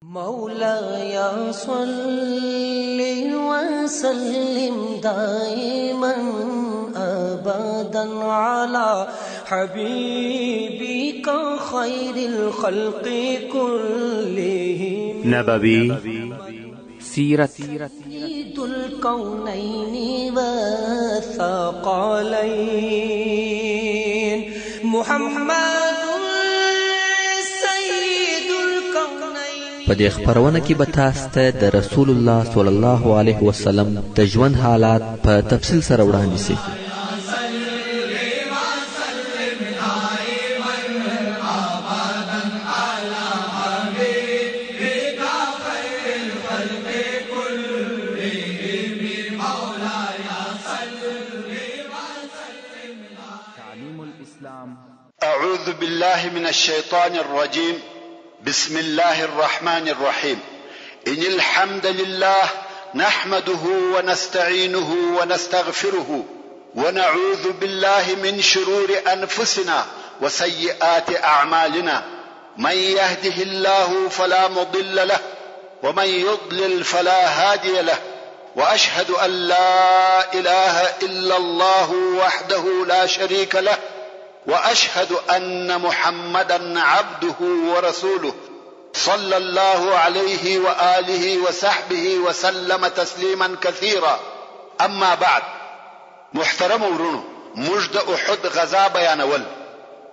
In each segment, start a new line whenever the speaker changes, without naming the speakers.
مولاي صل وسلم دائما ابدا على حبيبك خير الخلق كلهم.
نبوي
سیرت.
سيد الكونين والثقلين محمد سيد الكونين.
په دې خپرونه کې به تاسو ته د رسول الله صلی الله علیه وسلم د ژوند حالات په تفصیل سره وړاندې شي.
تعلیم الاسلام.
أعوذ بالله من الشيطان الرجيم. بسم الله الرحمن الرحيم. إن الحمد لله نحمده ونستعينه ونستغفره ونعوذ بالله من شرور أنفسنا وسيئات أعمالنا. من يهده الله فلا مضل له ومن يضلل فلا هادي له، وأشهد أن لا إله إلا الله وحده لا شريك له، واشهد ان محمدا عبده ورسوله صلى الله عليه واله وصحبه وسلم تسليما كثيرا. اما بعد، محترم ورونو، موږ د احد غزا بیانول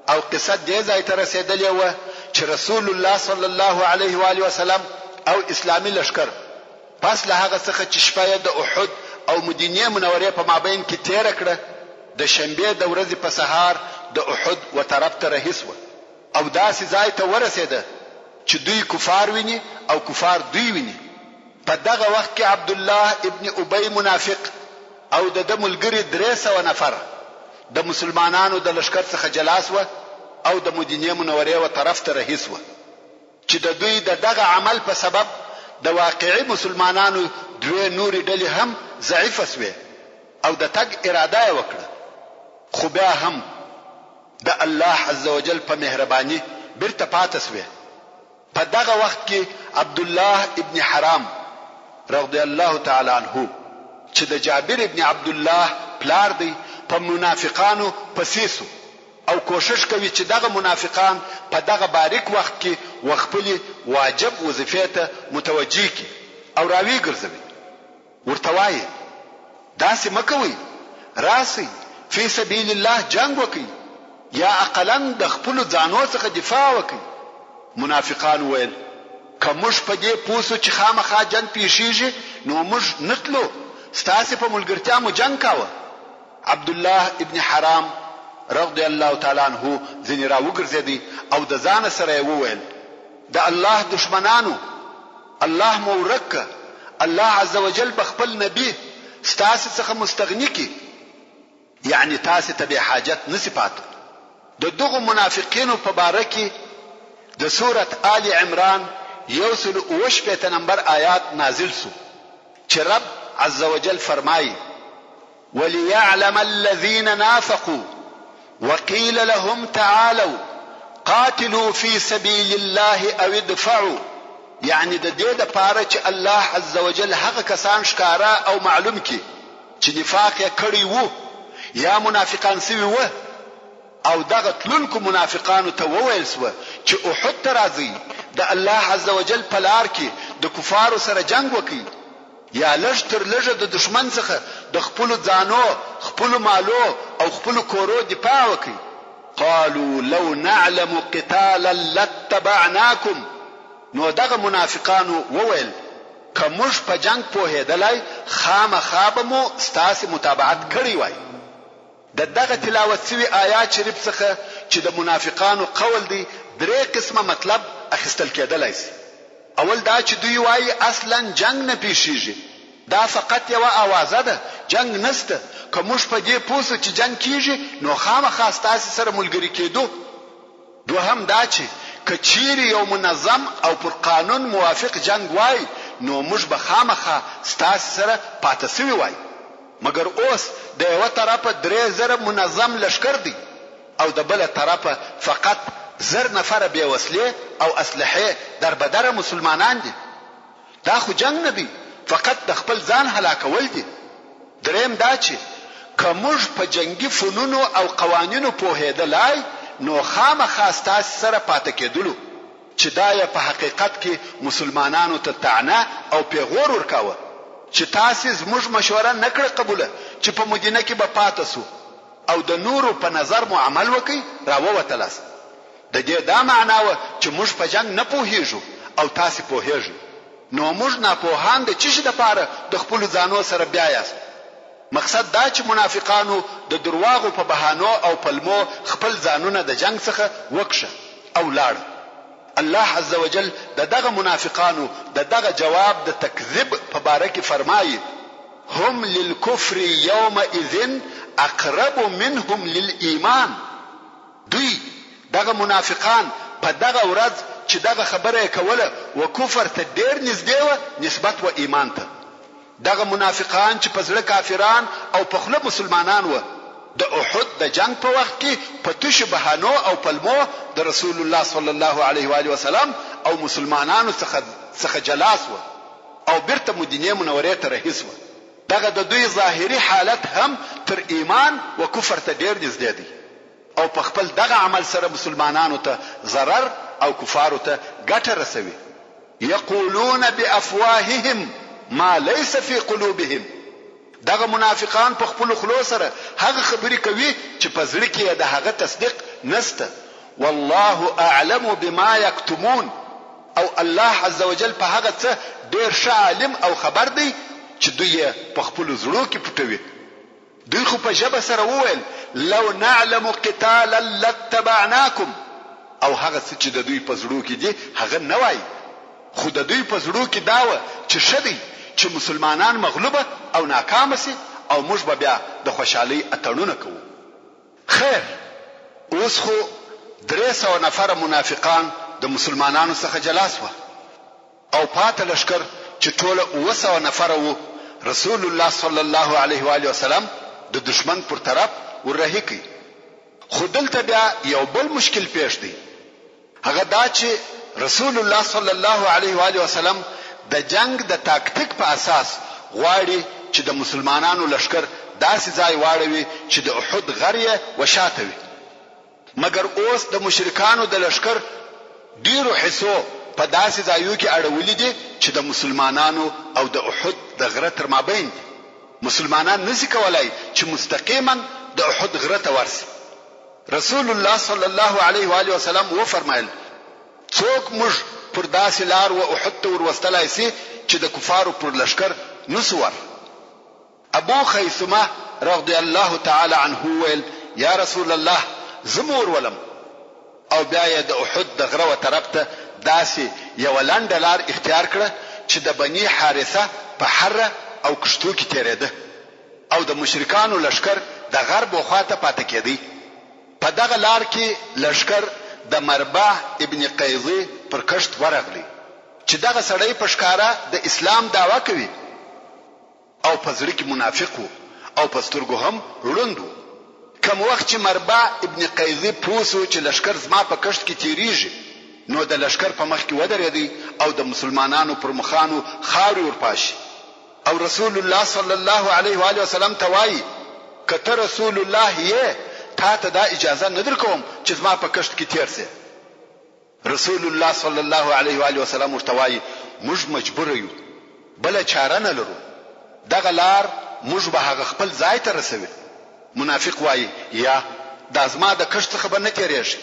او قصه دې ځای ته رسېدلې وه چې رسول الله صلی الله علیه و آله وسلم او اسلامي لښکر پس له هغه څخه چې شپه یې د احد او مدینې منورې په مابین کې تېره کړه، د شنبې د ورځې په سهار د احد و طرف ته رهي شوه او داسې ځای ته ورسېده چې دوی کفار ویني او کفار دوی ویني. په دغه وخت کې عبدالله ابن ابی منافق او د ده ملګري 300 نفره د مسلمانانو د لښکر څخه جلا شوه او د مدینې منورې و طرف ته رهي شوه چې د دوی د دغه عمل په سبب د واقعي مسلمانانو دوې نورې ډلې هم ضعیفه شوې او د تګ اراده یې وکړه، خو بیا هم د الله عزوجل په مهرباني بیرته پاته شوې. په دغه وخت کې عبدالله ابن حرام رضی الله تعالی عنه چې د جابر ابن عبدالله پلار دی په منافقانو پسې شو او کوښښ کوي چې دغه منافقان په دغه باریک وخت کې و خپلې واجب وظیفې ته متوجه کړي او راویې ګرځوي. ورته وايي، داسې مه کوئ، راشئ، في سبيل الله جنګ وکړئ، يا اقلاً د خپلو ځانو څخه دفاع وکړئ. منافقانو ويل، که موږ په دې پوه شو چې خامخا جنګ پېښېږي، نو موږ نه تلو، ستاسې په ملګرتيا مو جنګ کاوه. عبدالله ابن حرام رضی الله تعالی عنه ځنې راوګرځېدی او د ځانه سره يې وويل، د الله دښمنانو! الله مو ورک که، الله عزوجل به خپل نبي ستاسې څخه مستغني کړي، یعنې تاسې ته بې حاجت نه شي پاته. د دغو منافقینو په باره کې د سورة آل عمران 167 نمبر آیات نازل شو چې رب عزوجل فرمايي، وليعلم الذين نافقوا وقيل لهم تعالوا قاتلوا في سبيل الله او ادفعوا، یعنې د دې لپاره چې الله عزوجل هغه کسان ښکاره او معلوم کړي چې نفاق یې کړی وو یا منافقان شوي وه، او دغه تلونکو منافقانو ته وویل شوه چې احد ته راځئ، د الله عزوجل په لار کې د کفارو سره جنګ وکړئ، یا لږ تر لږه د دښمن څخه د خپلو ځانو، خپلو مالو او خپلو کورو دفاع وکړئ. قالو لو نعلم قتالا لاتبعناکم، نو دغه منافقانو وویل، که موږ په جنګ پوهېدلای خامخا به مو ستاسې متابعت کړی وای. د دغه تلاوت شوي آیات شریف څخه چې د منافقانو قول دی درې قسمه مطلب اخیستل کېدلای شي. اول دا چې دوی وايي اصلاً جنګ نه پېښېږي، دا فقط یوه اوازه ده، جنګ نشته، که موږ په دې پوه شو چې جنګ کېږي نو خامخا ستاسې سره ملګري کېدو. دوهم دا چې که چېرې یو منظم او پر قانون موافق جنګ وای نو موږ به خامخا ستاسې سره پاته شوي وای، مګر اوس د یوه طرفه 3000 منظم لښکر دی او د بله طرفه فقط 1000 نفره بې وسلې او اسلحې دربدره مسلمانان دي. دا خو جنګ نه دی، فقط د خپل ځان هلاکول دي. دریم دا چې که موږ په جنګي فنونو او قوانینو پوهېدلای نو خامخا ستاسې سره پاتې کېدلو، چې دا یې په حقیقت کې مسلمانانو ته طعنه او پېغور ورکاوه چې تاسې زموږ مشوره نه کړه قبوله چې په مدینه کې به پاتې شو او د نورو په نظر مو عمل وکړ راووتلاست. د دې دا معنا وه چې موږ په جنګ نه پوهېږو او تاسې پوهېږئ، نو موږ ناپوهان د چشي دپاره د خپلو ځانو سره بیایاست؟ مقصد دا چې منافقانو د درواغو په بهانو او پلمو خپل ځانونه د جنګ څخه وکښه او لاړه. الله عزوجل د دغه منافقانو د دغه جواب د تکذیب په باره کې فرمايي، هم للکفر یومئذ اقرب منهم للایمان. دوی، دغه منافقان، په دغه ورځ چې دغه خبره یې کوله و کفر ته ډېر نږدې وه نسبت و ایمان ته. دغه منافقان چې په زړه کافران او په خوله مسلمانان وه د احد د جنګ په وخت کې په تشو بهانو او پلمو د رسول الله صلی الله علیه وآله وسلم او مسلمانانو څخه څخه جلا شوه او بیرته مدینې منورې ته رهي شوه. دغه د دوی ظاهري حالت هم تر ایمان و کفر ته ډېر نږدې دی. او په خپل دغه عمل سره مسلمانانو ته ضرر او کفارو ته ګټه رسوي. یقولون بافواههم ما لیس فی قلوبهم، دغه منافقان په خپلو خولو سره هغه خبرې کوي چې په زړه کې یې د هغه تصدیق نشته، والله اعلم بما یکتمون، او الله عزوجل په هغه څه ډېر ښه عالم او خبر دی چې دوی یې په خپلو زړو کې پټوي. دوی خو په ژبه سره وویل، لو نعلم قتالا لاتبعناکم، او هغه څه چې د دوی په زړو کې دي هغه نه وايي، خو د دوی په زړو کې دا وه چې ښه دی چې مسلمانان مغلوبه او ناکامه شي او موږ به بیا د خوشحالۍ اتڼونه کوو. خیر! اوس خو 300 نفره منافقان د مسلمانانو څخه جلا شوه. او پاته لښکر چې ټوله 700 نفره وو رسول الله صلی الله علیه وآله وسلم د دښمن پر طرف ور رهي کړ. خو دلته بیا یو بل مشکل پېښ دی، هغه دا چې رسول الله صلی الله علیه وآله وسلم د جنګ د تاکتیک په اساس غواړي چې د مسلمانانو لښکر داسې ځای واړوي چې د احد غر یې وشاته وي. مګر اوس د مشرکانو د لښکر ډېرو حصو په داسې ځایو کې اړولي دي چې د مسلمانانو او د احد د غره تر مابین دي. مسلمانان نه شي کولای چې مستقیماً د احد غره ته ورشي. رسول الله صلی الله علیه وآله وسلم وفرمایل، څوک موږ پر داسې لار و احد ته وروستلای شي چې د کفارو پر لښکر نه شو ور. ابو خيثمه رضی الله تعالی عنه وویل، یا رسول الله! زه مو ورولم. او بیا یې د احد د غره و طرف ته داسې یوه لنډه لار اختیار کړه چې د بني حارثه په حره او کښتو کې تېرېده او د مشرکانو لښکر د غرب و خوا ته پاته کېدی. په دغه لار کې لښکر د مربع ابن قیضي پر کښت ورغلی چې دغه سړی په ښکاره د اسلام دعوه کوي. او په زړه کې منافق وو او په سترګو هم ړوند وو. کوم وخت چې مربع ابن قیضي پوه شو چې لښکر زما په کښت کې تېرېږي نو د لښکر په مخ کې ودرېدی او د مسلمانانو پر مخانو خاورې ورپاشي او رسول الله صلی الله علیه وآله وسلم ته وايي، که ته رسول الله یې تا ته دا اجازه نه درکوم چې زما په کښت کې تېر شې. رسول الله صلی الله علیه وآله وسلم ورته وايي، موږ مجبور یو، بله چاره نه لرو، دغه لار موږ به هغه خپل ځای ته رسوي. منافق وايي، یا، دا زما د کښت څخه به نه تېرېږي.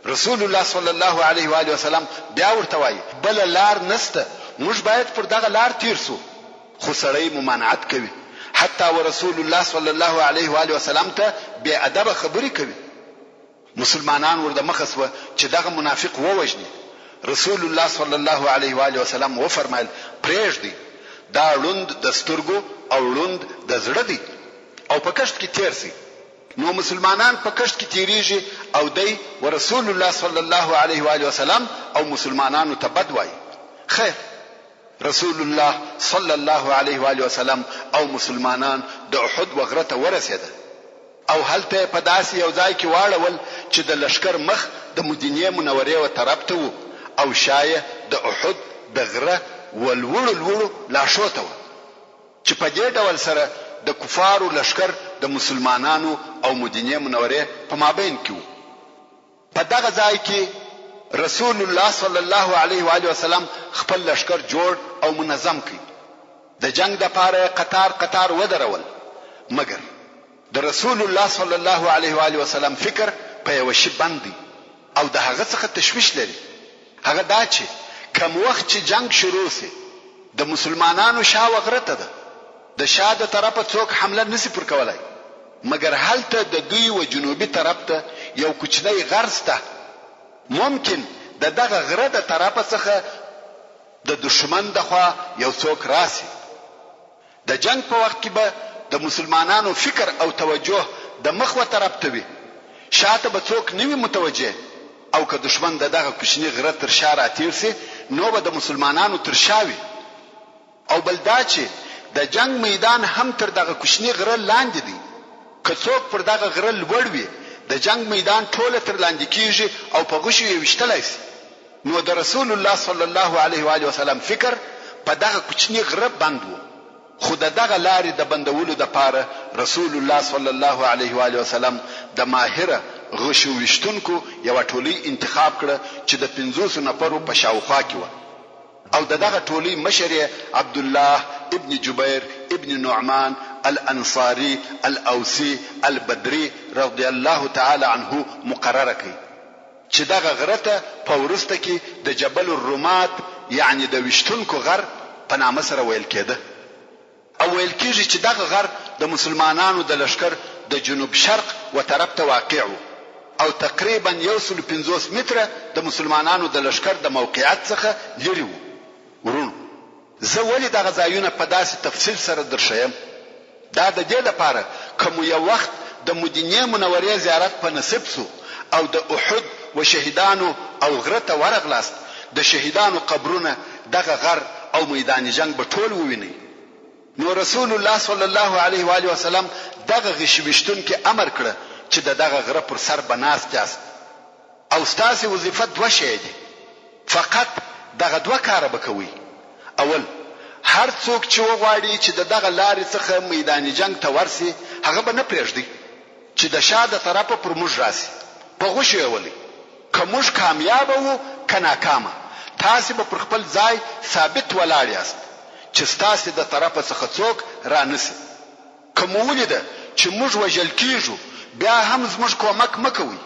رسول الله صلی الله علیه وآله وسلم بیا ورته وايي، بله لار نشته، موږ باید پر دغه لار تېر شو. خو سړی ممانعت کوي، حتی ورسول الله صلی الله علیه وآله وسلم ته بې ادبه خبرې کوي. مسلمانان ور د مخه شوه چې دغه منافق ووژني، رسول الله صلی الله علیه و آله وسلم وفرمایل، پرېږدئ، دا ړوند د سترګو او ړوند د زړه دی او په کښت کې تېر شئ. نو مسلمانان په کښت کې تېرېږي او دی ورسول الله صلی الله علیه و آله وسلم او مسلمانانو ته بد وايي. خیر! رسول الله صلی الله علیه و آله وسلم او مسلمانان د احد و غره ته ورسېدل. او هلته یې په داسې یو ځای کې واړول چې د لښکر مخ د مدینې منورې و طرف ته وو او شا یې د احد د غره و لوړو لوړو لاښو ته وه چې په دې ډول سره د کفارو لښکر د مسلمانانو او مدینې منورې په مابین کې وو. په دغه ځای کې رسول الله صلی الله علیه و آله وسلم خپل لښکر جوړ او منظم کړ، د جنګ لپاره یې قطار قطار ودرول، مګر د رسول الله صلی الله علیه و آله وسلم فکر په یوه شي بند دی او د هغه څخه تشویش لري، هغه دا چې کوم وخت چې جنګ شروع شي د مسلمانانو شا و غره ته ده، د شا د طرفه څوک حمله نه شي پر کولای، مګر هلته د دوی و جنوبي طرف ته یو کوچنی غر شته، ممکن د دغه غره د طرفه څخه د دښمن د خوا یو څوک راشي. د جنګ په وخت کې به د مسلمانانو فکر او توجه د مخ و طرف ته وي، شاته به څوک نه وي متوجه او که دښمن د دغه کوچني غره تر شا راتېر شي نو به د مسلمانانو تر شا وي او بل دا چې د جنګ میدان هم تر دغه کوچني غره لاندې دی، که څوک پر دغه غره لوړ وي د جنګ میدان ټوله تر لاندې کېږي او په غشو یې ویشتلای شي. نو د رسول الله صلی الله علیه و آله وسلم فکر په دغه کوچني غره بند وو، خو د دغه لارې د بندولو لپاره رسول الله صلی الله علیه و آله وسلم د ماهره غشو ویشتونکو یوه ټولۍ انتخاب کړه چې د پنځوسو نفرو په شاوخوا کې وه او د دغه ټولۍ مشر یې عبدالله ابن جبیر ابن نعمان الانصاري الاوسي البدري رضی الله تعالی عنه مقرره کړ. چې دغه غره ته په وروسته کې د جبل الرمات یعنې د ویشتونکو غر په نامه سره ویل کېده او ویل کېږي چې دغه غر د مسلمانانو د لښکر د جنوب شرق و طرف ته واقع و او تقریباً یو سلو 50 متره د مسلمانانو د لښکر د موقعیت څخه لرې و. وروڼو! زه ولې دغه ځایونه په داسې تفصیل سره درښیم؟ دا د دې لپاره که مو یو وخت د مدینې منورې زیارت په نصیب شو او د احد و شهیدانو او غره ته ورغلاست، د شهیدانو قبرونه، دغه غر او میدان جنګ به ټول ووینئ. نو رسول الله صلی الله علیه و آله وسلم دغه غشي ویشتونکي امر کړه چې د دغه غره پر سر به ناست یاست او ستاسې وظیفه دوه شیه دي، فقط دغه دوه کاره به کوئ، اول، هر څوک چې وغواړي چې د دغه لارې څخه میدان جنګ ته ورشي هغه به نه پرېږدئ چې د شا د طرفه پر موږ راشي، په غشو یې ولئ، که موږ کامیابه وو که ناکامه تاسې به پر خپل ځای ثابت ولاړ یاست چې ستاسې د طرفه څخه څوک رانه شي. که مو ولیده چې موږ وژل کېږو بیا هم زموږ کومک مه کوئ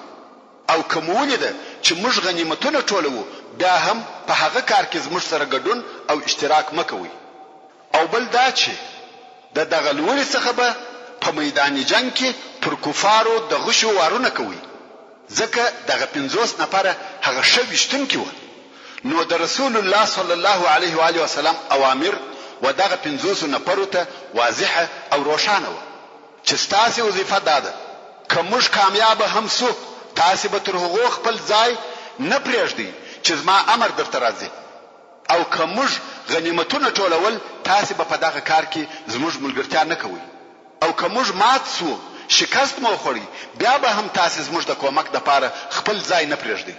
او که مو ولیده چې موږ غنیمتونه ټولوو بیا هم په هغه کار کې زموږ سره ګډون او اشتراک مه کوئ او بل دا چې د دغه لوړې څخه به په میدان جنګ کې پر کفارو د غشو وارونه کوئ ځکه دغه 50 نفره هغه ښه ویشتونکي وه. نو د رسول الله صلی الله علیه و آله وسلم اوامر و دغه پنځوسو نفرو ته واضح او روښانه وه چې ستاسې وظیفه دا ده که موږ کامیابه هم شو تاسې به تر هغو خپل ځای نه پرېږدئ چې زما امر درته راځي او که موږ غنیمتونه ټولول تاسې به په دغه کار کې زموږ ملګرتیا نه کوئ او که موږ مات شوو، شکست مو وخوړی، بیا به هم تاسې زموږ د کومک دپاره خپل ځای نه پرېږدئ.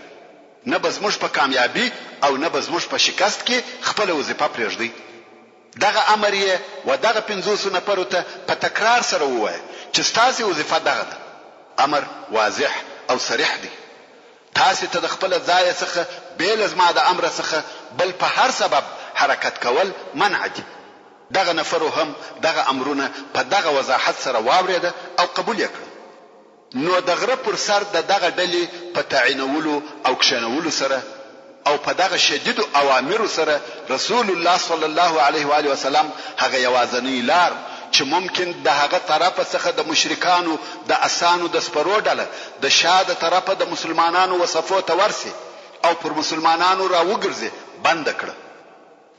نه به زموږ په کامیابي او نه به زموږ په شکست کې خپله وظیفه پرېږدئ. دغه امر یې و دغه پنځوسو نفرو ته په تکرار سره ووایه چې ستاسې وظیفه دغه ده. امر واضح او صریح دی. تاسې ته د خپله ځایه څخه بې له زما د امره څخه بل په هر سبب حرکت کول منع دي. دغه نفرو هم دغه امرونه په دغه وضاحت سره واورېده او قبول یې کړل. نو د غره پر سر د دغه ډلې په تعینولو او کښېنولو سره او په دغه شدیدو اوامرو سره رسول الله صلی الله علیه و آله وسلم هغه یوازنۍ لار چې ممکن د هغه طرفه څخه د مشرکانو د اسانو د سپرو ډله د شا د طرفه د مسلمانانو و صفو ته ورشي او پر مسلمانانو راوګرځي بنده کړه.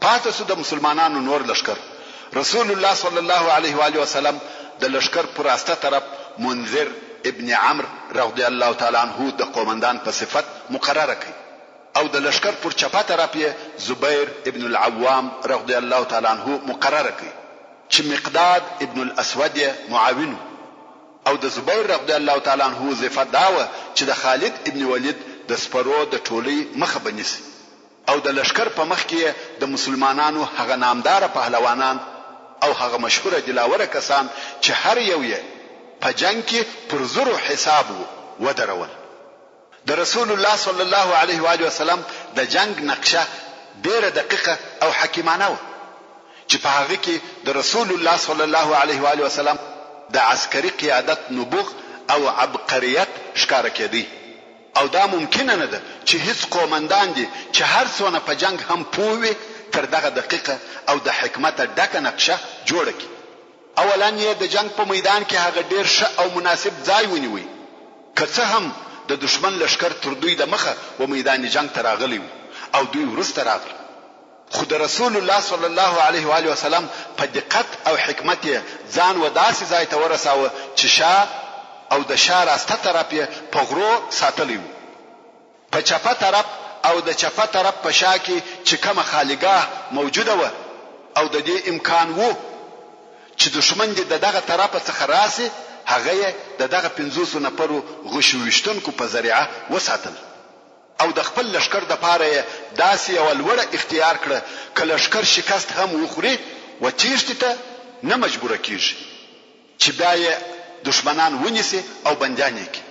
پاته سو د مسلمانانو نور لښکر، رسول الله صلی الله علیه و آله وسلم د لښکر پر راسته طرف منذر ابن عمرو رضی الله تعالی عنه د قومندان په صفت مقرره کړ او د لښکر پر چپه طرف یې زبیر ابن العوام رضی الله تعالی عنه مقرره کړ چې مقداد ابن الاسود یې معاون وو. او د زبیر رضی الله تعالی عنه وظیفه دا وه چې د خالد ابن ولید د سپرو د ټولۍ مخه به نیسي او د لښکر په مخ کې یې د مسلمانانو هغه نامداره پهلوانان او هغه مشهوره دلاوره کسان چې هر یو یې په جنګ کې پر زرو حساب وو، ودرول. د رسول الله صلی الله علیه و آله وسلم د جنګ نقشه ډېره دقیقه او حکیمانه وه چې په هغه کې د رسول الله صلی الله علیه و آله وسلم د عسکري قیادت نبوغ او عبقریت ښکاره کېدی او دا ممکنه نه ده چې هیڅ قومندان دې چې هر څونه په جنګ هم پوه وي تر دغه دقیقه او د حکمته ډکه نقشه جوړه کړي. اولاً یې د جنګ په میدان کې هغه ډېر ښه او مناسب ځای ونیوی، که څه هم د دښمن لښکر تر دوی د مخه و میدان جنګ ته راغلی وو او دوی وروسته راغله، خو د رسول الله صلی الله علیه وآله وسلم په دقت او حکمت یې ځان و داسې ځای ته ورساوه چې شا او د شا راسته طرف یې په غرو ساتلی وو. په چپه طرف او د چپه طرف په شا کې چې کومه خالیګاه موجوده وه او د دې امکان وو چې دښمن دې ددغه طرفه څخه راشي هغه یې ددغه پنځوسو نفرو غشو ویشتونکو په ذریعه وساتل او د خپل لښکر دپاره یې داسې یوه لوړه اختیار کړه که لښکر شکست هم وخوري و تیښتې ته نه مجبوره کیږي. چې بیا یې دښمنان ونیسي او بندیان یې کړي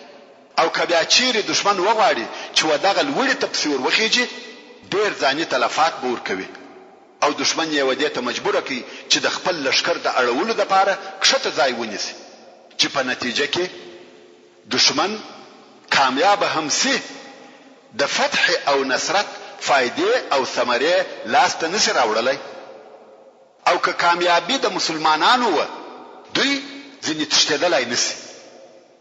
او که بیا چیرې دښمن وغواړي چې و دغه لوړې ته پسې ور وخیژي ډیر ځاني تلفات به ورکوي او دښمن یې و دې ته مجبور کړي چې د خپل لښکر د اړولو لپاره کښته ځای ونیسي چې په نتیجه کې دښمن کامیابه هم سي د فتح او نصرت فایدې او ثمرې لاس ته نسي راوړلی. او که کامیابي د مسلمانانو وه دوی ځینې تښتېدلای نه شي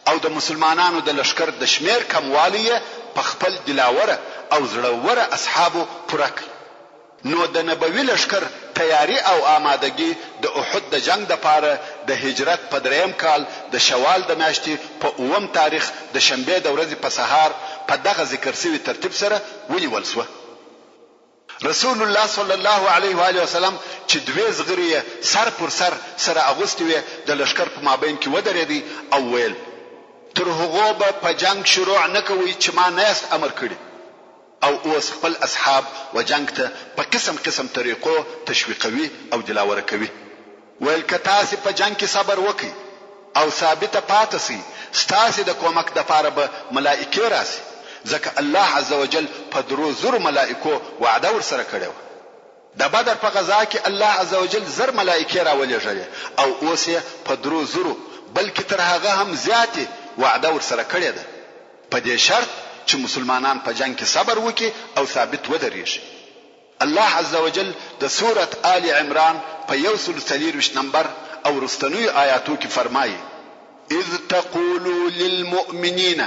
او د مسلمانانو د لښکر د شمېر کموالی یې په خپل دلاوره او زړوره اصحابو پوره کړ. نو د نبوي لښکر تیاري او آمادګي د احد د جنګ دپاره د هجرت په دریم کال د شوال د میاشتې په اووم تاریخ د شنبې د ورځې په سهار په دغه ذکر شوي ترتیب سره ونیول شوه. رسول الله صلی الله علیه و آله وسلم چې دوې زغرې یې سر پر سر سره اغوستې وې د لښکر په مابین کې ودرېدی او ویل، تر هغو به په جنګ شروع نه کوئ چې ما نه یاست امر کړي او اوس خپل اصحاب و جنګ ته په قسم قسم طریقو تشویقوي او دلاوره کوي. ویل که تاسې په جنګ کې صبر وکړئ او ثابته پاته شئ ستاسې د کومک دپاره به ملائکې راشي ځکه الله عزوجل په درو زرو ملائکو وعده ورسره کړې وه. د بدر په غزا کې الله عزوجل زر ملائکې راولېږلې او اوس یې په درو زرو بلکې تر هغه هم زیاتې وعده ورسره کړې ده په دې شرط چې مسلمانان په جنګ کې صبر وکړي او ثابت ودرېږي. الله عزوجل د سورة آل عمران په یو سل 24 نمبر او وروستنیو آیاتو کې فرمایي، اذ تقول للمؤمنین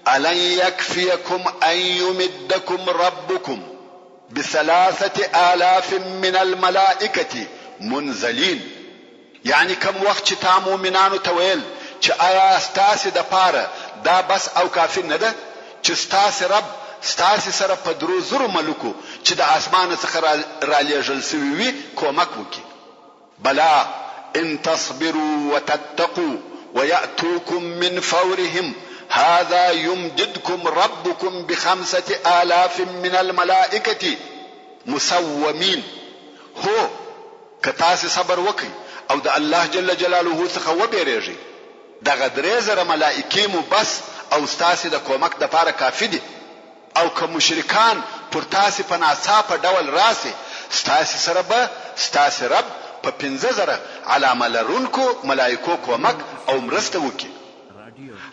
الن یکفیکم ان یمدکم ربکم بثلاثة آلاف من الملائکة منزلین یعنې کوم وخت چې تا مؤمنانو ته ویل چې ایا ستاسې دپاره دا بس او کافي نه ده چې ستاسې رب ستاسې سره په درو زرو ملوکو چې د آسمانه څخه رالېږل شوي وي کومک وکړي؟ بلی ان تصبروا وتتقوا ویأتوکم من فورهم هذا یمددکم ربکم بخمسة آلاف من الملائکة مسومین هو! که تاسې صبر وکړئ او د الله جل جلاله څخه وبېرېږئ، دغه 3000 ملائکې مو بس او ستاسې د کومک دپاره کافي دي او که مشرکان پر تاسې په ناڅاپه ډول راشي، ستاسې سره به ستاسې رب په 5000 علامه لرونکو ملائکو کومک او مرسته وکړي.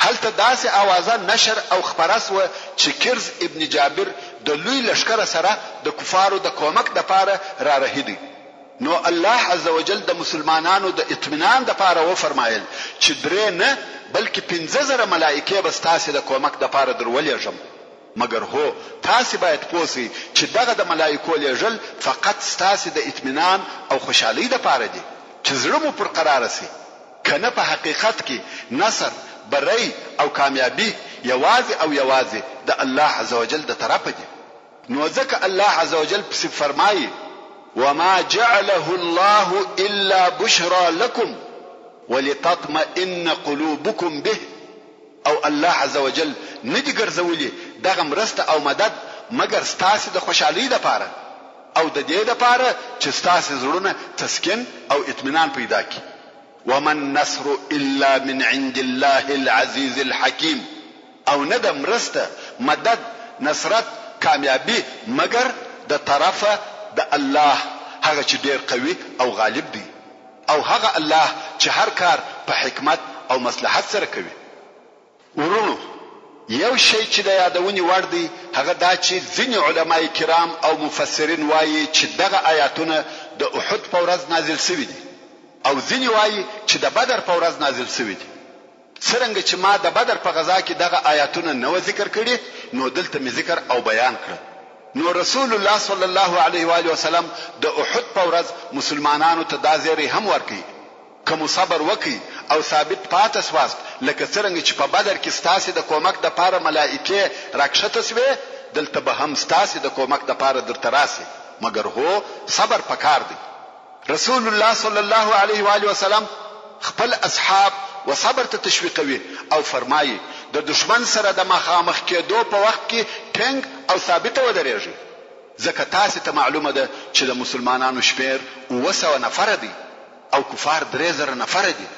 هلته داسې آوازه نشر او خپره شوه چې کرز ابن جابر د لوی لښکره سره د کفارو د کومک دپاره را رهي دی. نو الله عزوجل د مسلمانانو د اطمینان دپاره وفرمایل چې درې نه بلکې 5000 ملائکې به ستاسې د کومک دپاره در ولېږم. مګر هو تاسې باید پوه شئ چې دغه د ملائکو لېږل فقط ستاسې د اطمینان او خوشحالۍ دپاره دي چې زړه مو پر قراره شي. که نه په حقیقت کې نصر، بری او کامیابي یوازې او یوازې د الله عزوجل د طرفه دي. نو ځکه الله عزوجل پسې فرمايي، وما جعله الله الا بشری لکم ولتطمئن قلوبکم به، او الله عزوجل نه دي ګرځولي دغه مرسته او مدد مګر ستاسې د خوشحالۍ لپاره او د دې لپاره چې ستاسې زړونه تسکین او اطمینان پیدا کړي. وما النصر الا من عند الله العزیز الحکیم او نه ده مرسته، مدد، نصرت، کامیابي مګر د طرفه د الله هغه چې ډېر قوي او غالب دی او هغه الله چې هر کار په حکمت او مصلحت سره کوي. وروڼو! یو شی چې د یادونې وړ دی هغه دا چې ځینې علماء کرام او مفسرین وایي چې دغه آیاتونه د احد په ورځ نازل شوي دي او ځینې وایي چې د بدر په ورځ نازل شوي دي. څرنګه چې ما د بدر په غزا کې دغه آیاتونه نه وه ذکر کړي نو دلته مې ذکر او بیان کړل. نو رسول الله صلی الله علیه وآله وسلم د احد په ورځ مسلمانانو ته دا زیری هم ورکړ، که مو صبر وکړ او ثابت پاته شواست لکه څرنګه چې په بدر کې ستاسې د کومک دپاره ملائکې راکښته شوې دلته به هم ستاسې د کومک دپاره درته راشي مګر هو صبر پکار دی. رسول الله صلی الله علیه وآله وسلم خپل اصحاب و صبر ته تشویقوي او فرمایي، د دښمن سره د مخامخ کیدو په وخت کې ټینګ او ثابته ودریږئ ځکه تاسې ته معلومه ده چې د مسلمانانو شمیر 700 نفره دی او کفار 3000 نفره دي.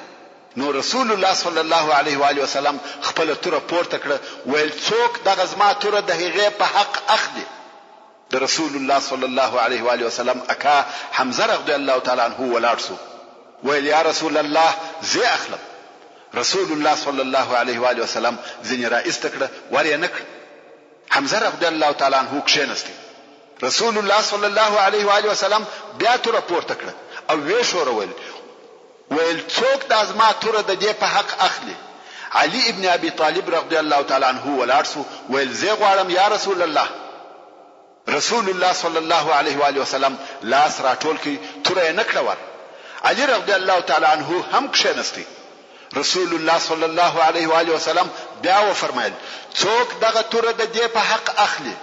نو رسول الله صلی الله علیه وآله وسلم خپله توره پورته کړه ویل، څوک دغه زما توره د هغې په حق اخلي؟ د رسول الله صلی الله علیه وآله وسلم اکا حمزه رضی الله تعالی عنه ولاړ شو ویل، یا رسول الله زه یې اخلم. رسول الله صلی الله علیه وآله وسلم ځینې را ایسته کړه ور یې نه کړه. حمزه رضی الله تعالی عنه کښېنستی. رسول الله صلی الله علیه وآله وسلم بیا توره پورته کړه او ویې ښورول، ویل، څوک دا زما توره د دې په حق اخلي؟ علی ابن ابي طالب رضی الله تعالی عنه ولاړ شو، ویل، زه غواړم یا رسول الله! رسول الله صلی الله علیه وآله وسلم لاس راټول کړ، توره یې نه کړه ور. علی رضی الله تعالی عنه هم کښېنستی. رسول الله صلی الله علیه وآله وسلم بیا وفرمایل، څوک دغه توره د دې په حق اخلي؟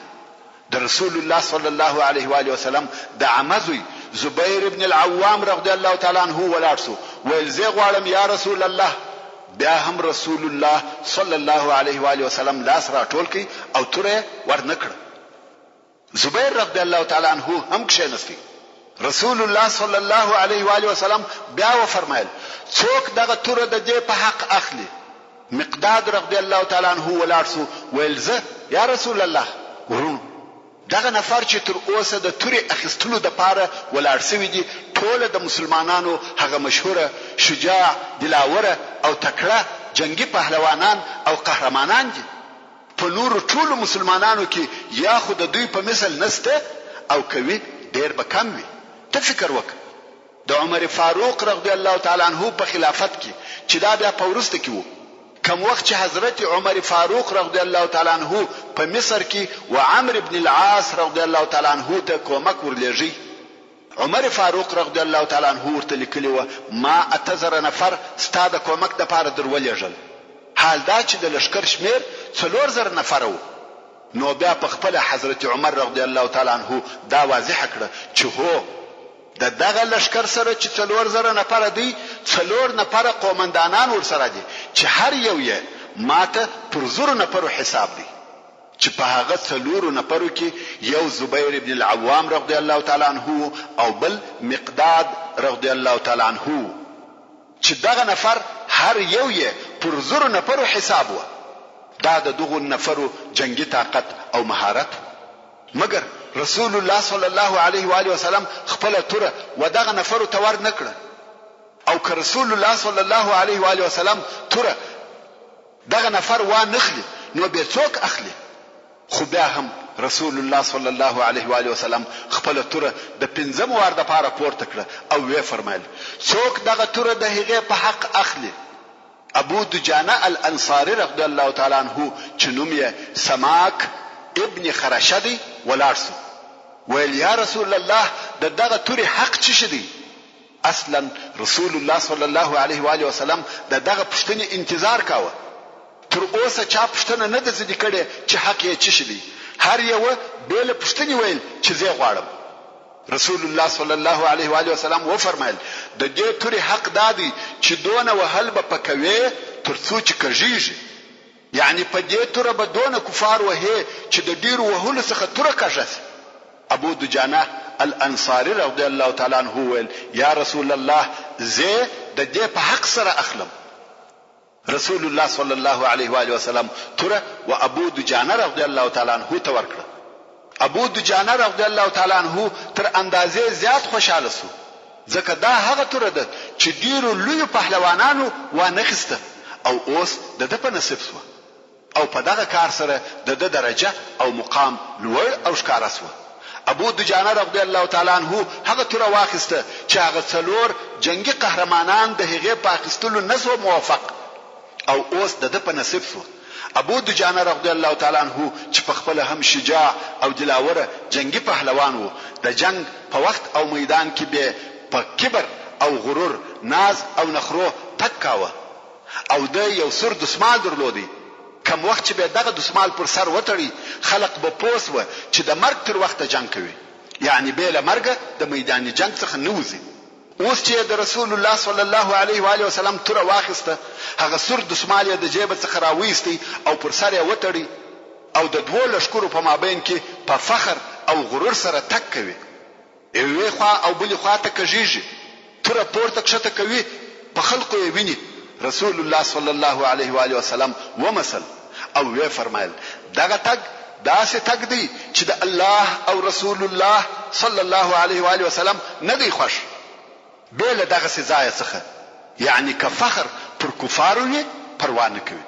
د رسول الله صلی الله علیه وآله وسلم د عمه زوی زبیر ابن العوام رضی الله تعالی عنه ولاړ شو، ویل زه غواړم یا رسول الله، بیا هم رسول الله صلی الله علیه وآله وسلم لاس راټول کړ او توره یې ورنه کړه. زبیر رضی الله تعالی عنه هم کښېنستی. رسول الله صلی الله علیه وآله وسلم بیا وفرمایل، څوک دغه توره د دې په حق اخلي؟ مقداد رضی الله تعالی عنه ولاړ شو، ویل زه، یا رسول الله! وروڼو! دغه نفر چې تر اوسه د تورې اخیستلو دپاره ولاړ شوي دي، ټوله د مسلمانانو هغه مشهوره، شجاع، دلاوره او تکړه جنګي پهلوانان او قهرمانان دي. په نورو ټولو مسلمانانو کې یا خو د دوی په مثل نشته او که وي ډېر به کم وي. ته فکر وکړه! د عمر فاروق رضی الله تعالی عنه په خلافت کې چې دا بیا په وروسته کې وو، کوم وخت چې حضرت عمر فاروق رضی الله تعالی عنه په مصر کې و عمرو بن العاص رضی الله تعالی عنه ته کومک ورلېږی، عمر فاروق رضی الله تعالی عنه ورته لیکلي وه، ما 8000 نفر ستا د کومک دپاره در ولېږل، حال دا چې د لښکر شمېر 4000 نفره وو. نو بیا په خپله حضرت عمر رضی الله تعالی عنه دا واضحه کړه چې هو! د دغه لښکر سره چې 4000 نفره دی، څلور نفره قومندانان ورسره دي چې هر یو یې ماته پر زرو نفرو حساب دی. چې په هغه څلورو نفرو کې یو زبیر ابن العوام رضی الله تعالی عنه وو او بل مقداد رضی الله تعالی عنه وو. چې دغه نفر هر یو یې پر زرو نفرو حساب وه. دا د دغو نفرو جنګي طاقت او مهارت وو. مګر رسول الله صلی الله علیه وآله وسلم خپله توره و دغه نفرو ته ور نه کړه او که رسول الله صلی الله علیه وآله وسلم توره دغه نفر وا نخلي نو بیا څوک اخلي؟ خو بیا هم رسول الله صلی الله علیه وآله وسلم خپله توره د پنځم وار دپاره پورته کړه او ویې فرمایل، څوک دغه توره د هغې په حق اخلي؟ ابو دجانه الانصاري رضی الله تعالی عنه چې نوم یې سماک ابن خرشه دی ولاړ شو ویل، یا رسول الله د دغه تورې حق څه شي دی؟ اصلا رسول الله صلی الله علیه و آله وسلم د دغه پوښتنې انتظار کاوه. تر اوسه چا پوښتنه نه ده ځنې کړې چې حق یې څه شي دی. هر یوه بې له پوښتنې ویل چې زه یې غواړم. رسول الله صلی الله علیه و آله وسلم وفرمایل، د دې تورې حق دا دی چې دونه وهل به په کوې تر څو چې کږیږي. یعنې په دې توره به دونه کفار وهې چې د ډېرو وهلو څخه توره کږه شي. ابو دجانه الانصاري رضی الله تعالی عنه وویل، یا رسول الله زه د دې په حق سره اخلم. رسول الله صلی الله علیه وآله وسلم توره و ابو دجانه رضی الله تعالی عنه ته ورکړه. ابو دجانه رضی الله تعالی عنه تر اندازې زیات خوشحاله شو، ځکه دا هغه توره ده چې ډېرو لویو پهلوانانو وانخیسته او اوس د ده په نصیب شوه او په دغه کار سره د ده درجه او مقام لوړ او ښکاره شوه. ابو دجانه رضی الله تعالی عنه هغه توره واخیسته چې هغه څلور جنګي قهرمانان د هغې په اخیستلو نه شوه موفق او اوس د ده په نصیب شوه. ابو دجانه رضی الله تعالی عنه چې په خپله هم شجاع او دلاوره جنګي پهلوان وو، د جنګ په وخت او میدان کې بې په کبر او غرور، ناز او نخرو تګ کاوه او ده یو سور دسمال درلودی، کوم وخت چې بې دغه دسمال پر سر وتړی خلق به پوه شوه چې د مرګ تر وخته جنګ کوي، یعنې بې له مرګه د میدان جنګ څخه نه وځي. اوس چې یې د رسول الله صلی الله علیه و آله وسلم توره واخیسته، هغه سور دستمال یې د جیبه څخه راوایستی او پر سر یې وتړی او د دوو لښکرو په مابین کې په فخر او غرور سره تګ کوي، یوې خوا او بلې خوا ته کږیږي، توره پورته کښته کوي، په خلقو یې ویني، رسول الله صلی الله علیه و آله وسلم ومسل او ویې فرمایل، دغه تګ داسې تګ دی چې د الله او رسول الله صلی الله علیه و آله وسلم نه دی خوښ، بې له دغسې ځایه څخه، یعنې که فخر پر کفارو وي پروا نه کوي،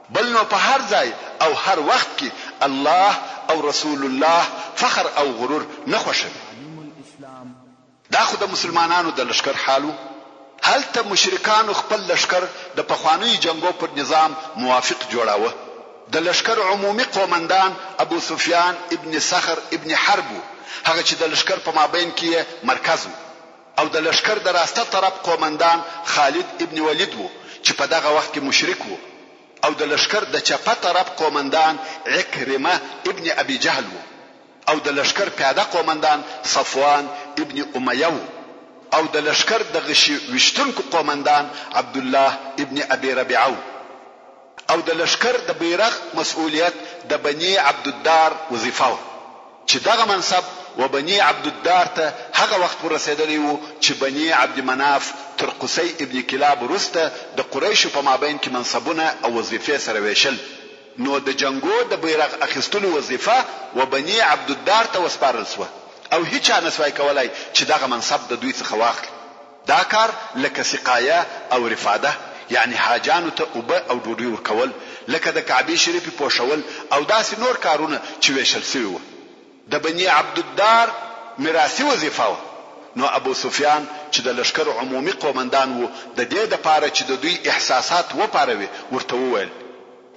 بل نو په هر ځای او هر وخت کې الله او رسول الله فخر او غرور نه خوښوي. دا خو د مسلمانانو د لښکر حال وو. هلته مشرکانو خپل لښکر د پخوانیو جنګو پر نظام موافق جوړاوه. د لښکر عمومي قومندان ابو سفیان ابن صخر ابن حرب وو، هغه چې د لښکر په مابین کې یې مرکز وو او د لښکر د راسته طرف قومندان خالد ابن ولید وو چې په دغه وخت کې مشرک وو او د لښکر د چپه طرف قومندان عکرمه ابن ابي جهل وو. او د لښکر پیاده قومندان صفوان ابن امیه وو او د لښکر د غشي ویشتونکو قومندان عبدالله ابن ابي ربیعه وو او د لښکر د بیرغ مسؤلیت د بني عبدالدار وظیفه وه چې دغه منصب و بني عبدالدار ته هغه وخت ورسېدلی وو چې بني عبد مناف تر قصي ابن کلاب وروسته د قریشو په مابین کې منصبونه او وظیفې سره وېشل. نو د جنګو د بیرغ اخیستلو وظیفه و بني عبدالدار ته وسپارل شوه او هیچا نه شوای کولای چې دغه منصب د دوی څخه واخلي. دا کار لکه سقایه او رفاده یعنې حاجیانو ته اوبه او ډوډۍ ورکول، لکه د کعبې شریفې پوښول او داسې نور کارونه چې ویشل شوي وه د بني عبدالدار میراثي وظیفه وه. نو ابوسفیان چې د لښکر عمومي قومندان وو د دې لپاره چې د دوی احساسات وپاروي ورته وویل،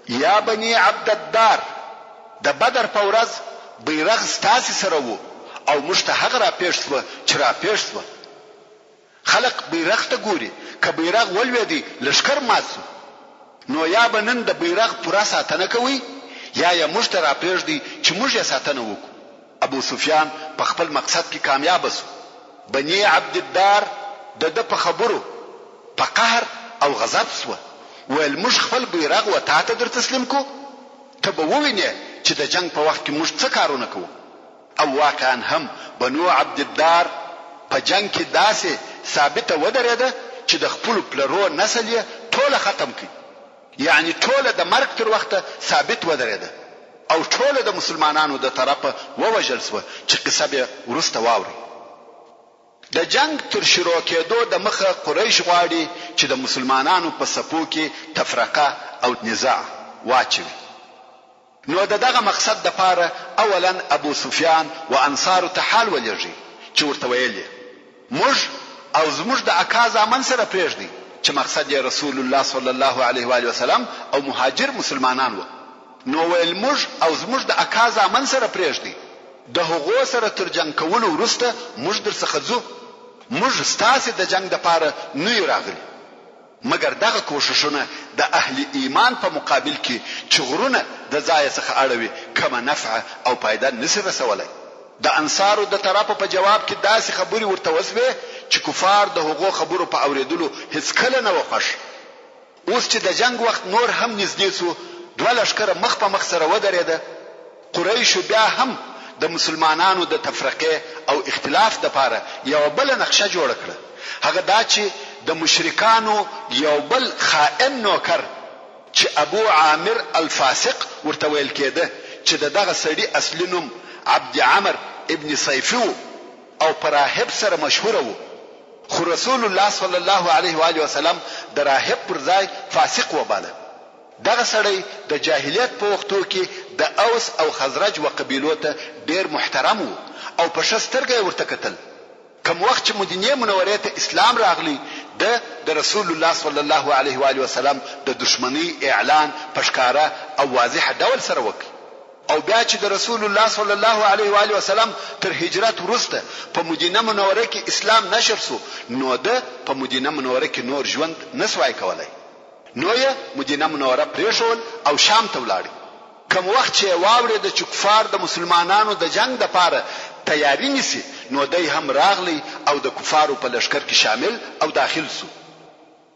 یا بني عبدالدار! د بدر په ورځ بیرغ ستاسې سره وو او موږ ته هغه راپېښ شوه چې راپېښ شوه. خلق بیرغ ته ګوري، که بیرغ ولوېدی لښکر مات شو. نو یا به نن د بیرغ پوره ساتنه کوئ یا یې موږ ته راپرېږدئ چې موږ یې ساتنه وکړو. ابو سفیان په خپل مقصد کې کامیابه شو. بني عبدالدار د ده په خبرو په قهر او غضب شوه، ویل موږ خپل بیرغ و تاته در تسلیم کړو؟ ته به ووینې چې د جنګ په وخت کې موږ څه کارونه کوو. او واقعا هم بنو عبدالدار په جنګ کې داسې ثابته ودرېده چې د خپلو پلرو نسل یې ټوله ختم کړ. یعنی ټوله د مرګ تر وخته ثابت ودرېده او ټوله د مسلمانانو د طرفه ووژل شوه چې قصه به وروسته واورئ. د جنګ تر شروع کېدو د مخه قریش غواړي چې د مسلمانانو په صفو کې تفرقه او نزاع واچوي نو د دغه مقصد د پاره اولا ابو سفیان و انصارو ته حال ولېږی چې ورته ویل یې موږ او زموږ د اکا زامن سره پرېږدئ چې مقصد یې رسول الله صلی الله علیه و آله وسلم او مهاجر مسلمانان وه نو ویل موږ او زموږ د اکا زامن سره پرېږدئ د هغو سره تر جنګ کولو وروسته موږ درڅخه ځو موږ ستاسې د جنګ دپاره نه یو راغلي. مګر دغه کوښښونه د اهل ایمان په مقابل کې چې غرونه د ځایه څخه اړوي کومه نفعه او فایده نشي رسولای. د انصارو د طرفه په جواب کې داسې خبرې ورته وشوې چې کفار د هغو خبرو په اورېدلو هیڅکله نه وه خوښ. اوس چې د جنګ وخت نور هم نږدې شو، دوه لښکره مخ په مخ سره ودرېده، قریشو بیا هم د مسلمانانو د تفرقې او اختلاف لپاره یوه بله نقشه جوړه کړه، هغه دا چې د مشرکانو یو بل خائن نوکر چې ابو عامر الفاسق ورته ویل کېده چې د دغه سړي اصلي نوم عبد عمرو ابن صیفي وو او په راهب سره مشهوره وو خو رسول الله صلی الله علیه و آله وسلم د راهب پر ځای فاسق وباله. دغه سړی د جاهلیت په وختو کې د اوس او خزرج و قبیلو ته ډېر محترم وو او په ښه سترګه یې ورته کتل. کوم وخت چې مدینې منورې ته اسلام راغلی، ده د رسول الله صلی الله علیه و آله وسلم د دښمنۍ اعلان په ښکاره او واضح ډول سره وکړ او بیا چې د رسول الله صلی الله علیه و آله وسلم تر هجرت وروسته په مدینه منوره کې اسلام نشر شو، نو ده په مدینه منوره کې نور ژوند نه شوای کولای. نو یې مدینه منوره پرېښول او شام ته ولاړ. کوم وخت چې یې واورېده چې کفار د مسلمانانو د جنګ لپاره تیاري نیسي، نو دی هم راغلی او د کفارو په لښکر کې شامل او داخل شو.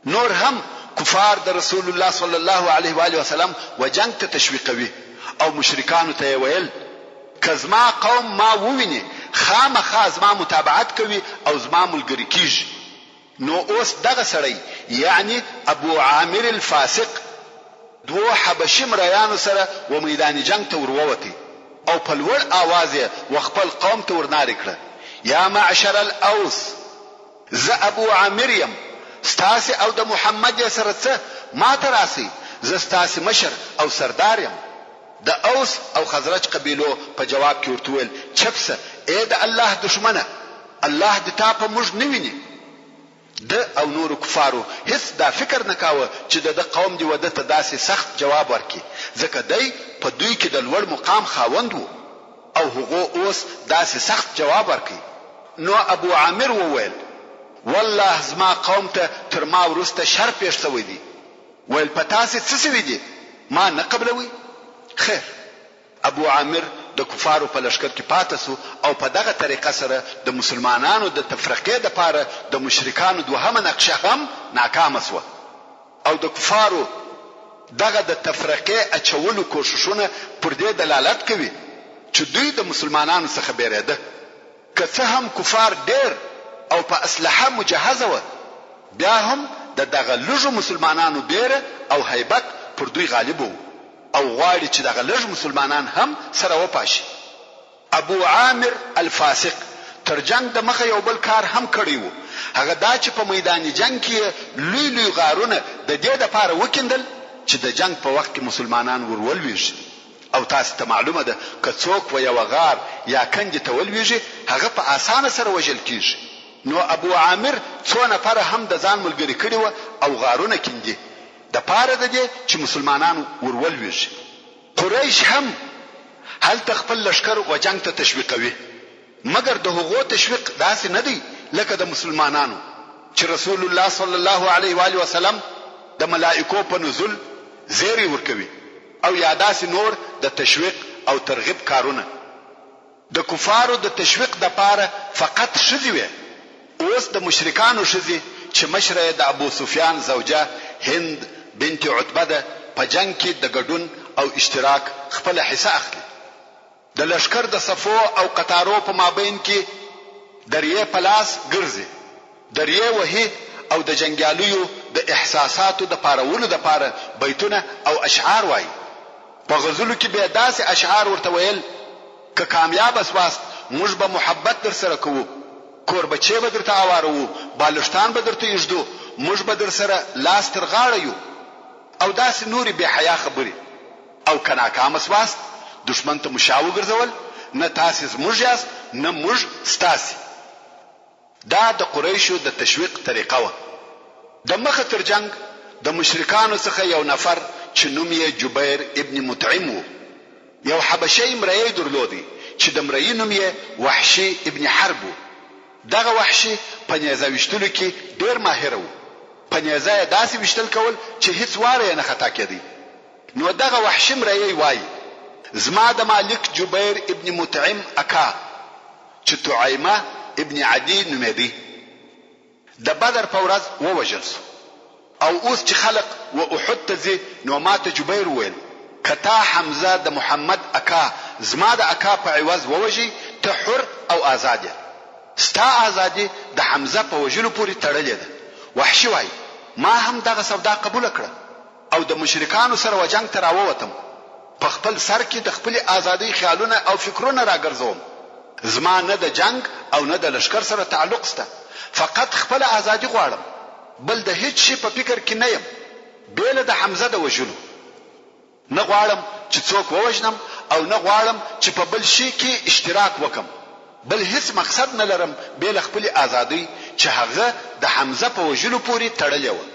نور هم کفار د رسول الله صلی الله علیه وآله وسلم و جنګ ته تشویقوي او مشرکانو ته یې ویل، که زما قوم ما وویني، خامخا زما متابعت کوي او زما ملګري کیږي. نو اوس دغه سړی یعنی ابو عامر الفاسق دوو حبشي مریانو سره و میدان جنګ ته ورووتی او په لوړ آواز یې و خپل قوم ته ورنارې کړه، یا معشر الاوس! زه ابو عامر یم، ستاسې او د محمد یې سره څه، ماته راسئ، زه ستاسې مشر او سردار یم. د اوس او خزرج قبیلو په جواب کې ورته وویل، چپ شه ای د الله دښمنه! الله دې تا په موږ نه ویني. ده او نورو کفارو هیڅ دا فکر نه کاوه چې د ده قوم دې وده ته داسې سخت جواب ورکړي، ځکه دی په دوی کې د لوړ مقام خاوند وو او هغو اوس داسې سخت جواب ورکړ. نو ابو عامر وویل، والله زما قوم ته تر ما وروسته شر پېښ شوی دی. ویل په تاسې څه شوي دي؟ ما نه قبلوئ؟ خیر! ابو عامر د کفارو په لښکر کې پاته شو او په دغه طریقه سره د مسلمانانو د تفرقې لپاره د مشرکانو دوهمه نقشه هم ناکامه شوه او د کفارو دغه د تفرقې اچولو کوښښونه پر دې دلالت کوي چې دوی د مسلمانانو څخه بېرېده. که څه هم کفار ډېر او په اسلحه مجهزه وه، بیا هم د دغه لږو مسلمانانو بېره او هیبت پر دوی غالب وو او غواړي چې دغه لږ مسلمانان هم سره وپاشي. ابو عامر الفاسق تر جنګ د مخه یو بل کار هم کړی وو، هغه دا چې په میدان جنګ کې یې لوی لوی غارونه د دې لپاره وکیندل چې د جنګ په وخت کې مسلمانان ور ولوېږي. او تاسې ته معلومه ده که څوک و یوه غار یا کندې ته ولویږي هغه په اسانه سره وژل کیږي نو ابو عامر څو نفره هم د ځان ملګري کړي وه او غارونه کیندي د پاره د دې چې مسلمانان ور ولویږي. قریش هم هلته خپل لښکر و جنګ ته تشویقوي مګر د هغو تشویق داسې نه دی لکه د مسلمانانو چې رسول الله صلی الله علیه و آله وسلم د ملائکو په نزول زیری ورکوي او یا داسې نور د تشویق او ترغیب کارونه. د کفارو د تشویق دپاره فقط ښځې وې، اوس د مشرکانو ښځې چې مشره یې د ابوسفیان زوجه هند بنت عتبه ده په جنګ کې د ګډون او اشتراک خپله حصه اخلي. د لښکر د صفو او قطارو په مابین کې دریې په لاس ګرځي، دریې وهي او د جنګیالیو د احساساتو د پارولو لپاره بیتونه او اشعار وايي. په غزلو کې به یې داسې اشعار ورته ویل، که کامیابه شواست موږ به محبت درسره کوو، کوربچې به درته اواروو، بالښتان به درته ایږدو، موږ به درسره لاس تر غاړه یو او داسې نورې بې حیا خبرې. او که ناکامه شواست، دښمن ته مو شا وګرځول، نه تاسې زموږ یاست، نه موږ ستاسې. دا د قریشو د تشویق طریقه وه. د مخه تر جنګ د مشرکانو څخه یو نفر چې نوم یې جبیر ابن مطعم وو، یو حبشی مریی درلود چې د مریي نوم یې وحشي ابن حرب وو. دغه وحشي په نیزه ویشتلو کې ډېر ماهر وو. په نیزه یې داسې ویشتل کول چې هیڅ واره یې نه خطا کېدی. نو دغه وحشي مریی وايي، زما د مالک جبیر ابن مطعم اکا چې طعیمه ابن عدي نومېدی د بدر په ورځ ووژل شو او اوس چې خلق و احد ته ځي نو ماته جبیر وویل. که تا حمزه د محمد اکا زما د اکا په عوض ووژی ته حر او آزاد یې. ستا آزادي د حمزه په وژلو پورې تړلې ده. وحشي وايي، ما هم دغه سودا قبوله کړه او د مشرکانو سره و جنګ ته راووتم. په خپل سر کې د خپلې آزادۍ خیالونه او فکرونه راګرځوم. زما نه د جنګ او نه د لښکر سره تعلق شته، فقط خپله آزادي غواړم، بل د هیڅ شي په فکر کې نه یم، بې له د حمزه د وژلو. نه غواړم چې څوک ووژنم او نه غواړم چې په بل شي کې اشتراک وکړم، بل هیڅ مقصد نه لرم بې له خپلې آزادۍ چې هغه د حمزه په وژلو پورې تړلې وه.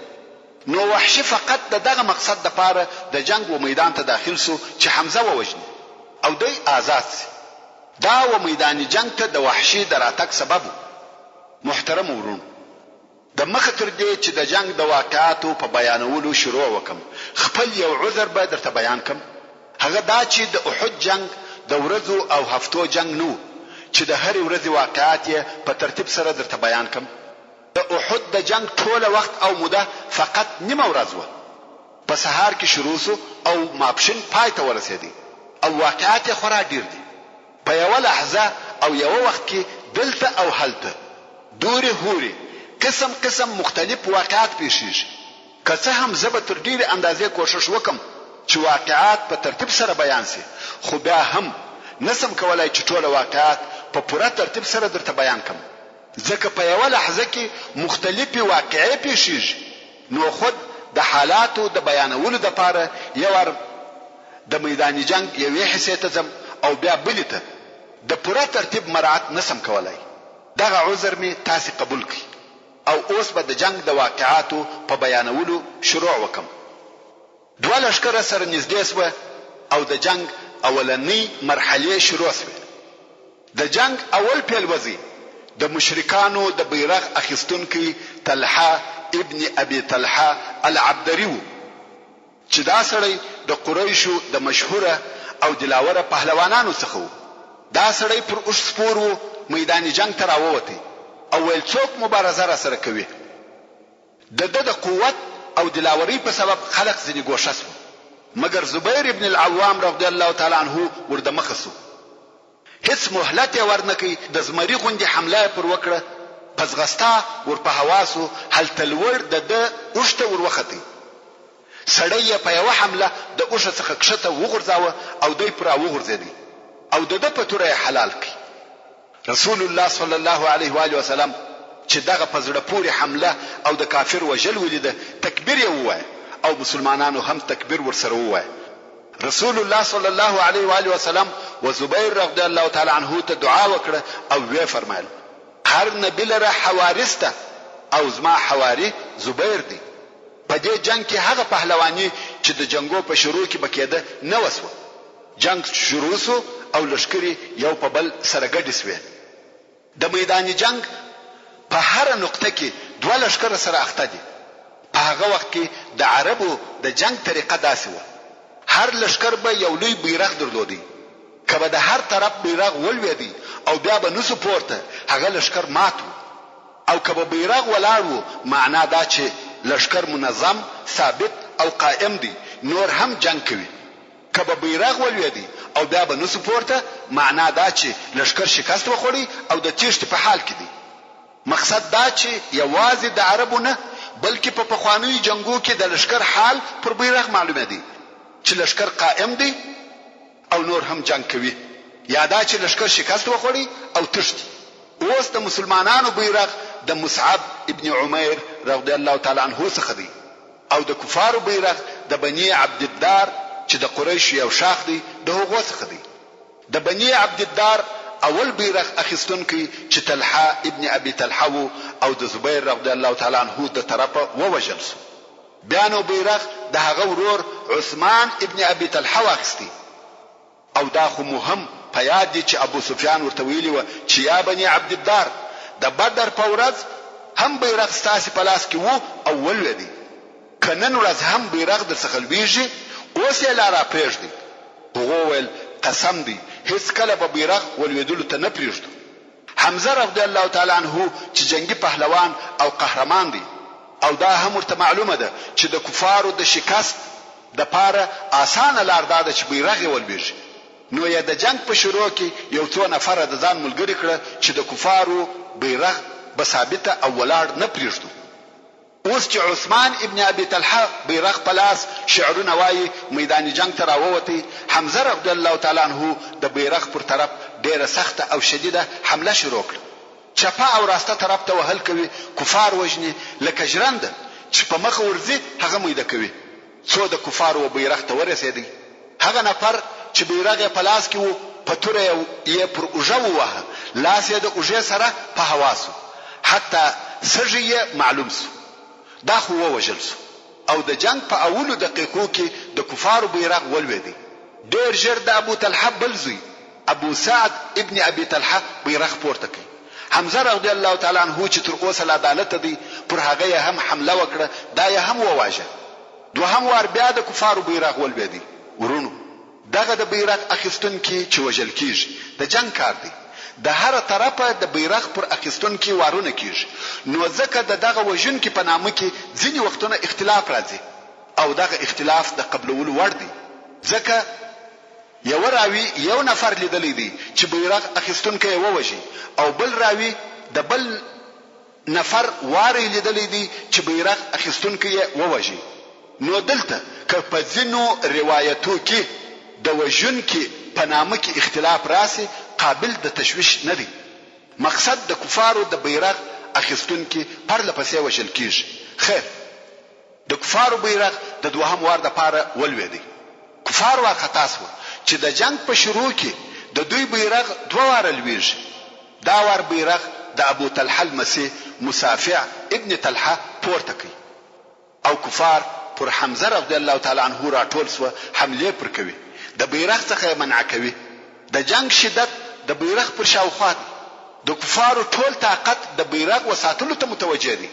نو وحشي فقط د دغه مقصد دپاره د جنګ و میدان ته داخل شو چې حمزه ووژني او دی آزاد شي. دا و میدان جنګ ته د وحشي د راتګ سبب و. محترمو وروڼو! د مخه تر دې چې د جنګ د واقعاتو په بیانولو شروع وکړم، خپل یو عذر به درته بیان کړم، هغه دا چې د احد جنګ د ورځو او هفتو جنګ نه و چې د هرې ورځې واقعات یې په ترتیب سره درته بیان کړم. د احد د جنګ ټوله وخت او موده فقط نیمه ورځ وه. په سهار کې شروع شو او ماپښین پای ته ورسېدی او واقعات یې خورا ډېر دي. په یوه لحظه او یوه وخت کې دلته او هلته، دورې هورې، قسم قسم مختلف واقعات پېښېږي. که څه هم زه به تر ډېرې اندازې کوښښ وکړم چې واقعات په ترتیب سره بیان شي، خو بیا هم نه شم کولای چې ټوله واقعات په پوره ترتیب سره درته بیان کړم، ځکه په یوه لحظه کې مختلفې واقعې پېښېږي، نو خود د حالاتو د بیانولو لپاره یو وار د میدان جنګ یوې حصې ته ځم او بیا بلې ته، د پوره ترتیب مراعت نه شم کولای. دغه عذر مې تاسې قبول کړئ او اوس به د جنګ د واقعاتو په بیانولو شروع وکړم. دوه لښکره سره نږدې شوه او د جنګ اولنۍ مرحلې شروع شوې. د جنګ اول پېلوځی د مشرکانو د بیرغ اخیستونکی طلحه ابن ابي طلحه العبدري وو. چې دا سړی د قریشو د مشهوره او دلاوره پهلوانانو څخه وو. دا سړی پر اوښ سپور وو، میدان جنګ ته راووتی او ویل څوک مبارزه راسره کوي؟ د ده د قوت او دلاورۍ په سبب خلق ځینې ګوښه شوه، مګر زبیر ابن العوام رضی الله تعالی عنه ور دمخه شو. هیڅ مهلت یې ور نه کړ، د زمري غوندې حمله یې پر وکړه، په ځغستا ور په هوا شو، هلته لوړ د ده اوښ ته ور وختی، سړی یې په یوه حمله د اوښه څخه کښته وغورځاوه او دی پر راوغورځېدی او د ده په توره یې حلال کړ. رسول الله صلی الله علیه و آله وسلم چې دغه په زړه پورې حمله او د کافر وژل ولیده، تکبیر یې ووایه او مسلمانانو هم تکبیر ورسره ووایه. رسول الله صلی الله علیه و آله وسلم و زبیر رضی الله تعالی عنه ته دعا وکړه او ویې فرمایل، هر نبي لره حواري شته او زما حواري زبیر دی. په دې جنګ کې هغه پهلواني چې د جنګو په شروع کې به کېده نه وه شوه. جنګ شروع شو او لښکرې یو په بل سره ګډې شوې. د میدان جنګ په هره نقطه کې دوه لښکره سره اخته دي. په هغه وخت کې د عربو د جنګ طریقه داسې وه، هر لښکر به یو لوی بیرغ درلودی، که به د هر طرف بیرغ ولوېدی او بیا به نشو پورته، هغه لښکر مات و او که به بیرغ ولاړ و، معنا دا چې لښکر منظم، ثابت او قایم دی، نور هم جنګ کوي. که به بیرغ ولوېدی او بیا به نسو پورته، معنا دا چې لښکر شکست وخوړی او د تېښتې په حال کې دی. مقصد دا چې یوازې د عربو نه، بلکې په پخوانیو جنګو کې د لښکر حال پر بیرغ معلومېدی چې لښکر قایم دی او نور هم جنګ کوي یا دا چې لښکر شکست وخوړی او تښتي. اوس د مسلمانانو بیرغ د مصعب ابن عمیر رضی الله تعالی عنه څخه دی. او د کفارو بیرغ د بني عبدالدار چې د قریشو یو ښاخ دی د هغو څخه دی. د بني عبدالدار اول بیرغ اخیستونکی چې طلحه ابن ابي طلحه وو او د زبیر رضی الله تعالی عنه د طرفه ووژل شو. بیا نو بیرغ د هغه ورور عثمان ابن ابي طلحه واخیستی. او دا خو مو هم په یاد دي چې ابو سفیان ورته ویلي وه چې یا بني عبدالدار! د بدر په ورځ هم بیرغ ستاسې په لاس کې وو او ولوېدی، که نن ورځ هم بیرغ درڅخه لوېږي اوس یې لا راپرېږدئ. هغو ویل، قسم دی هېڅکله به بیرغ ولوېدلو ته نه پرېږدو. حمزه رضی الله تعالی عنه چې جنګي پهلوان او قهرمان دی او دا هم ورته معلومه ده چې د کفارو د شکست. د پاره اسانه لار دا ده چې بیرغ یې ولویږي. نو یې د جنګ په شروع کې یو څو نفره د ځان ملګري کړه چې د کفارو بیرغ به ثابته او ولاړ نه پریږدو. اوس چې عثمان ابن ابي طلحه بیرغ په لاس شعرونه وايي میدان جنګ ته راووتی، حمزه رضی الله تعالی عنه د بیرغ پر طرف ډیره سخته او شدیده حمله شروع کړه. چپه او راسته طرف ته وهل کوي، کفار وژني، لکه ژرنده چې په مخه ورځي هغه میده کوي، څو د کفارو و بیرغ ته ورسېدی. هغه نفر چې بیرغ یې په لاس کې وو، په توره یې پر اوږه وواهه، لاس یې د اوږې سره په هوا شو، حتی سږی یې معلوم شو. دا خو ووژل شو او د جنګ په اولو دقیقو کې د کفارو بیرغ ولوېدی. ډېر ژر د ابو طلحه بل زوی ابو سعد ابن ابي طلحه بیرغ پورته کړ. حمزه رضی الله تعالی عنه چې تر اوسه لا دالته دی، پر هغه یې هم حمله وکړه، دا یې هم وواژه. دوهم وار بیا د کفارو بیرغ ولوېدی. وروڼو! دغه د بیرغ اخیستونکي چې وژل کېږي، د جنګ کار دی. د هره طرفه د بیرغ پر اخیستونکي وارونه کېږي، نو ځکه د دغه وژونکي په نامه کې ځینې وختونه اختلاف راځي او دغه اختلاف د قبلولو وړ دی، ځکه یوه راوي یو نفر لیدلی دی چې بیرغ اخیستونکی یې ووژی او بل راوي د بل نفر واری لیدلی دی چې بیرغ اخیستونکی یې ووژی. نو دلته که په ځینو روایتو کې د وژونکي په نامه کې اختلاف راشي قابل د تشویش نه دی. مقصد د کفارو د بیرغ اخیستونکي پرله پسې وژل کیږي. خیر! د کفارو بیرغ د دوهم وار دپاره ولوېدی. کفار وارخطا شوه چې د جنګ په شروع کې د دوی بیرغ دوه واره لوېږي. دا وار بیرغ د ابو طلحه لمسی مسافع ابن طلحه پورته کړ او کفار پر حمزه رضی الله تعالی عنه راټول شوه، حملې پر کوي، د بیرغ څخه یې منع کوي. د جنګ شدت د بیرغ پر شاوخوا دی. د کفارو ټول طاقت د بیرغ و ساتلو ته متوجه دی.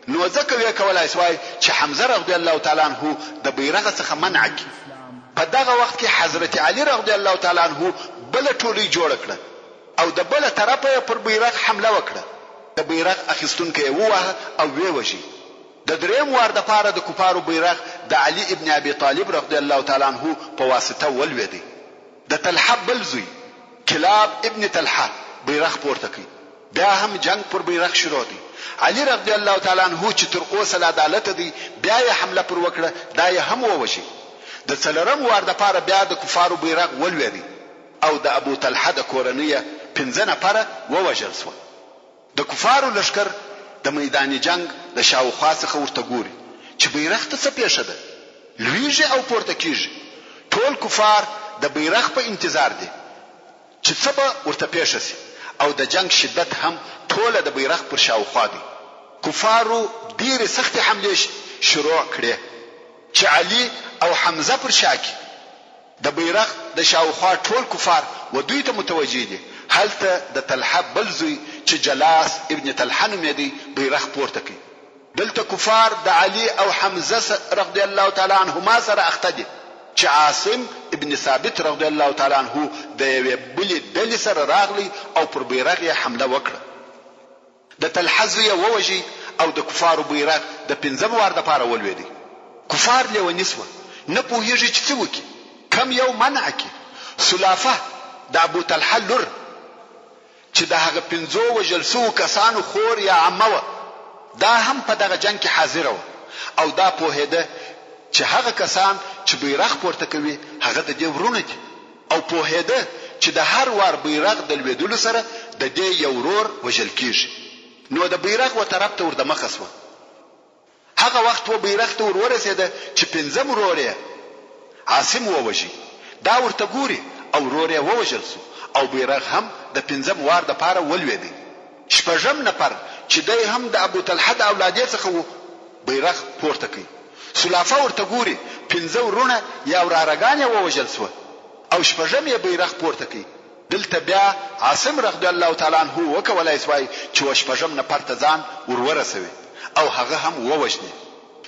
نو ځکه ویې کولای شوای چې حمزه رضی الله تعالی عنه د بیرغ څخه منع کړي. په دغه وخت کې حضرت علي رضی الله تعالی عنه بله ټولۍ جوړه کړه او د بله طرفه یې پر بیرغ حمله وکړه، د بیرغ اخیستونکی یې وواهه او ویې وژی. د دریم وار دپاره د کفارو بیرغ د علي ابن ابي طالب رضی الله تعالی عنه په واسطه ولوېدی. د طلحه بل زوی کلاب ابن طلحه بیرغ پورته کړ. بیا هم جنګ پر بیرغ شروع دی. علي رضی الله تعالی عنه چې تر اوسه لا دالته دی بیا یې حمله پر وکړه دا یې هم ووژی. د څلورم وار دپاره بیا د کفارو بیرغ ولوېدی او د ابو طلحه د کورنۍ پنځه نفره ووژل شوه. د کفارو لښکر د میدان جنګ د شاوخوا څخه ورته ګوري چې بیرغ ته څه پېښه ده؟ لوېږي او پورته کېږي. ټول کفار د بیرغ په انتظار دي. چې څه به ورته پېښه شي او د جنګ شدت هم ټوله د بیرغ پر شاوخوا دی. کفارو ډېرې سختې حملې شروع کړې چې علي او حمزه پر شا کې د بیرغ د شاوخوا ټول کفار و دوی ته متوجه دي، هلته د طلحه بل زوی چې جلاس ابن طلحه نومېدی بیرغ پورته کړ. دلته کفار د علي او حمزه رضی الله تعالی عنهما سره اخته دي چې عاصم ابن ثابت رضی الله تعالی عنه د یوې بلې ډلې سره راغلی او پر بیرغ یې حمله وکړه، د طلحه زوی یې ووژی او د کفارو بیرغ د پنځم وار لپاره ولوېدی. کفار لېوني شوه، نه پوهېږي چې څه وکړي، کوم یو منع کړي. سلافه د ابو طلحه لور چې د هغه پنځو وژل شوو کسانو خور یا عمه وه، دا هم په دغه جنګ کې حاضره وه او دا پوهېده چې هغه کسان چې بیرغ پورته کوي هغه د دې وروڼه دي او پوهېده چې د هر وار بیرغ د لوېدلو سره د دې یو ورور وژل کېږي نو د بیرغ و طرف ته ور دمخه شوه. هغه وخت و بیرغ ته ور ورسېده چې پنځم ورور یې عاصم ووژی. دا ورته ګوري او ورور یې ووژل شو او بیرغ هم د پنځم وار دپاره ولوېدی. شپږم نفر چې دی هم د ابوطلحه د اولادې څخه و بیرغ پورته کړ. سلافه ورته ګوري پنځه وروڼه یا وراره ګان یې ووژل شوه او شپږم یې بیرغ پورته کړ. دلته بیا عاصم رضی الله تعالی عنه وکولای شوای چې و شپږم نفر ته ځان ور ورسوي او هغه هم ووژني.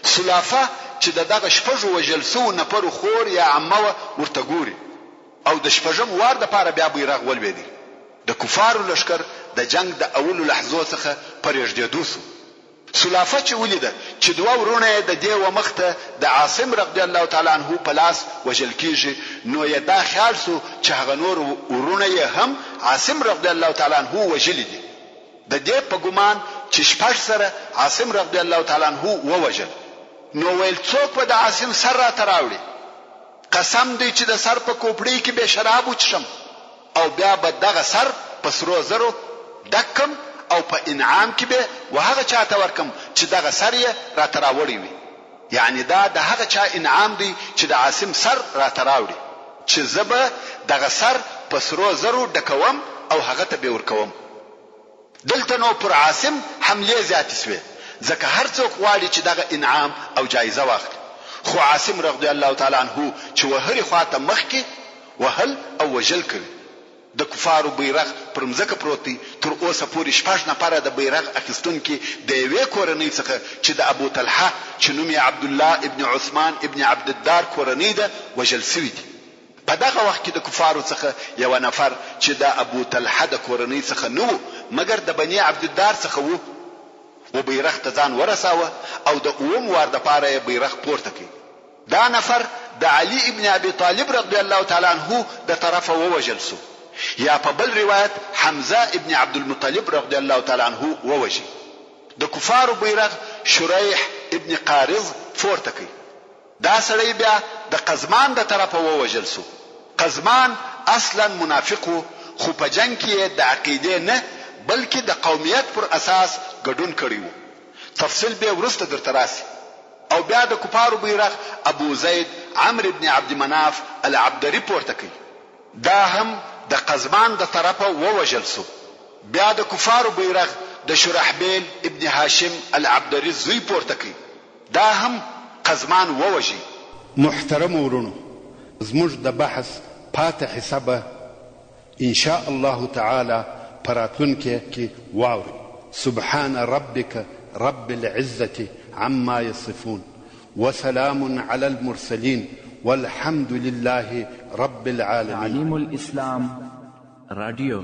سلافه چې د دغه شپږو وژل شوو نفرو خور یا عمه وه ورته ګوري او د شپږم وار دپاره بیا بیرغ ولوېدی. د کفارو لښکر د جنګ د اولو لحظو څخه په رېږدېدو شو. سلافه چې ولیده چې دوه وروڼه یې د دې ومخته د عاصم رضی الله تعالی عنه په لاس وژل کیږي نو یې دا خیال شو چې هغه نور وروڼه یې هم عاصم رضی الله تعالی عنه وژلي دي د دې په ګمان چې 600 عاصم رضی الله تعالی عنه ووژل نو ویل څوک به د عاصم سر راته راوړي؟ قسم دی چې د سر په کوپړۍ کې به شراب وڅښم او بیا به دغه سر په سرو زرو ډک کړم او په انعام کې به وهغه چاته ورکړم چې دغه سر یې راته راوړی وي. یعنې دا د هغه چا انعام دی چې د عاصم سر راته راوړي چې زه به دغه سر په سرو زرو ډکوم او هغه ته به ورکوم. دلته نو پر عاصم حملې زیاتې شوې، ځکه هر څوک غواړي چې دغه انعام او جایزه واخلي، خو عاصم رضی الله تعالی عنه چې وهرې خوا ته مخکې وهل او وژل کوي. د کفارو بیرغ پر مځکه پروت دی، تر اوسه پورې شپږ نفره د بیرغ اخیستونکي د یوې کورنۍ څخه چې د ابوطلحه چې نوم یې عبدالله ابن عثمان ابن عبدالدار کورنۍ ده وژل شوي دي. په دغه وخت کې د کفارو څخه یوه نفر چې د ابوطلحه د کورنۍ څخه نه وو مګر د بني عبدالدار څخه وو و بیرغ ته ځان ورساوه او د اووم وار دپاره یې بیرغ پورته کړ. دا نفر د علي ابن ابي طالب رضی الله تعالی عنه د طرفه ووژل شو یا په بل روایت حمزه ابن عبدالمطلب رضی الله تعالی عنه ووژی. د کفارو بیرغ شریح ابن قارظ پورته کړ. دا سړی بیا د قزمان د طرفه ووژل شو. قزمان اصلاً منافق وو خو په جنګ کې یې د عقیدې نه بلکې د قومیت پر اساس ګډون کړی وو. تفصیل به وروسته درته راشي. او بیا د کفارو بیرغ ابو زید عمرو بن عبد مناف العبدري پورته کړ. دا هم د قزمان د طرفه ووژل شو. بیا د کفارو بیرغ د شرحبیل ابن هاشم العبدري زوی پورته کړ. دا هم قزمان ووژی.
محترمو وروڼو زموږ د بحث پاته حصه به ان شاء الله تعالی په راتلونکې کې واورئ. سبحان ربک رب العزة عما يصفون وسلام علی المرسلین والحمد لله رب العالمین.
تعلیم الاسلام راډیو.